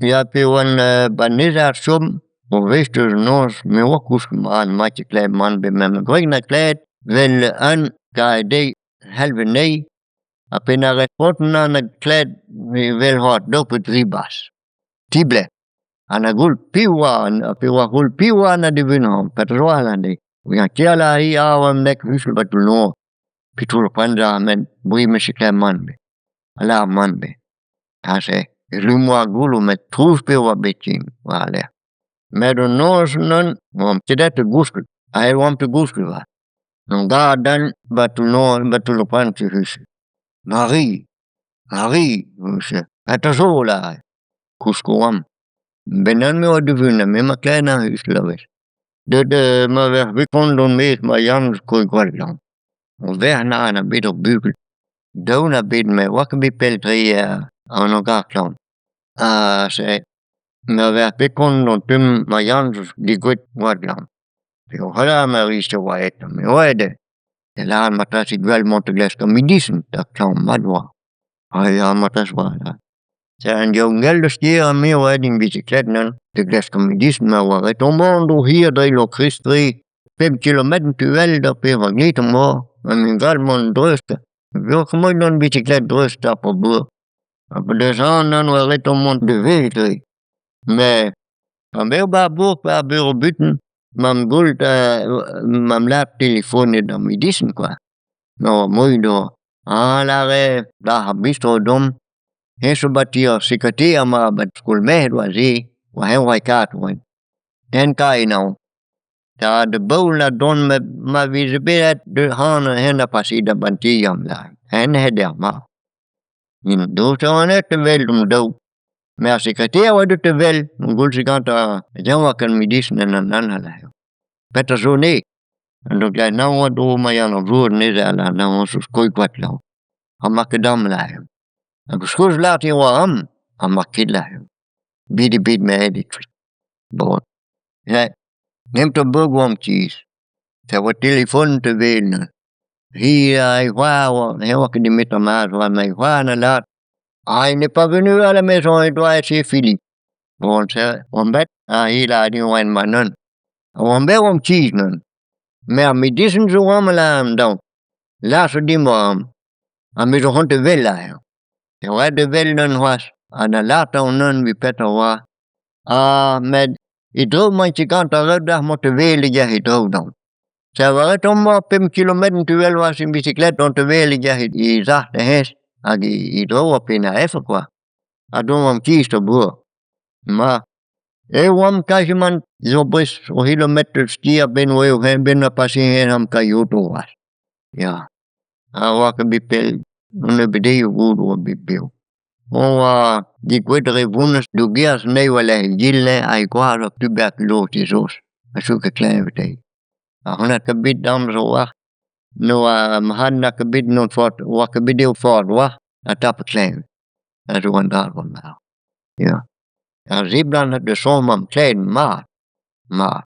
Ya pe oan 'ba Nizar 'chom ur wech deus an noz me 'oa kousket mat 'ma ket klevet mann ebet met ma gwreg 'na klevet 'vel un 'gare dezhi c'halv anezhi ha pa 'na respontet 'na klevet evel c'hoazh daou pe dri 'barzh ti-blec'h ha 'na goulet piv 'oa pe oa c'houl piv 'oa 'na dibunañ petra zo 'lâr dezhi. Te a lâr-hi a oa 'ba toull an nor 'meus ket klevet mann ebet a lâr mann ebet aze erru 'oa ar gouloù met trouz 'pe a oa bet ken war-lerc'h. Met an noz neuze 'oamp ket aet da gousket aet 'oamp da gousket 'vat. An dad din 'ba toull nor 'ba toull ar prenestr Mari Mari petra zo 'lâre kousket 'oamp. 'Benn neuze me 'oa divunet me 'ma klevet anezhañ a-wech. Deut ma vec'h bet kont on 'maez ma Yann skoet gwall glañv. Ur verc'h 'na bet ur bugel daou 'na bet met 'oa ket bet pell-tre an gar klañv. Ha se ma vec'h bet kont on tu ma Yann zo degouezhet gwall glañv. Peoc'h ma vije 'oa aet me 'oa aet e lâran marteze gwell mont da glask ur medisin da klañv-mat 'oa. Ah ya marteze 'oa ya. An diaoul eus kêr ha me a oa aet en bisiklet neuze da glask ur medisin ma oa ret ober un dro hir dre Lokristre pemp kilometr tu all d'ar pevar gant 'oa en gall mont dreuz Peoc'h emañ gant bisiklet dreuz tap ar bourk. Ha pa deus aon oa ret mont da welet met pa 'm 'ba ar bourk 'ba ar burev-butun 'm goulet 'm lâret telefonet d'ar medisin kwa. Ma oa d'ober. Ah 'lâre 'ba ar bistro domp eñ zo 'ba ti ar sekretaer amañ 'ba skol merc'hed 'oa aze 'oa eñ 'oa e karg 'oa. En kae 'naon. Da da Baol da dont ma vije bet aet ac'hano eñ da pase da Bantigan 'lâret. En eo mat. Dont daou. Met ar sekretaer a oa deut da wel goulz gantañ eñ 'oa ket medisin en an lâret. Petra zo anezhe ? An dro ma Yann ar Vourc'h neuze a lâr zo skoet gwall glañv. Ha 'ma ket amañ 'lâret. Hag skoaz lâret e oa amañ ha 'ma ket lâret. Bet eo bet met aet eo kuit. Bon ya nemet ur beug 'oamp tizh. Se 'oa telefon da wel neuze. Hi ha he c'hoar 'oa ne oa ket nemet ar mare 'oa ma c'hoar 'na lâret Ah il n'est pas venu à la maison il doit être chez Philippe. Bon se oamp bet ha hi 'lâre din 'oa en ma-unan. Oamp bet 'oamp tizh neuze. Met ar medisin zo amañ 'lâr daou. Lâr zo dimp 'oa amañ. Ha me zo c'hoant da wel aze. E oa aet da wel neuze c'hoazh ha da lâret neuze evit petra 'oa. Ha met e dro 'maint ket gantañ ret deoc'h mont da wel e draoù daou. Se a ret amañ pemp kilometr tu well war sin bisiklet dont da wel e sac'h da hennezh hag e draoù ha pe na efe kwa. Ha dont an tizh da bourk. Ma e oamp kazimant zo bres ur c'hilometr skier 'benn 'oa 'benn a pase am kailhotoù c'hoazh. Ya. Ha 'oa ket bet pell un nebeud deizioù goude 'oa bet bev. Oa degouezhet dre vonez dougerez anezhi war-lerc'h egile hag e gwaz oa tuberkuloz ha zo ket kleñved dezhi. Ha honnezh 'oa ket bet amzer a-walc'h 'noa ma c'had 'na ket bet n'on forzh 'oa ket bet eo forzh a-walc'h ha tapet kleñved. Ha zo an dra ya. Ar seblant da chom am kleñved mat mat.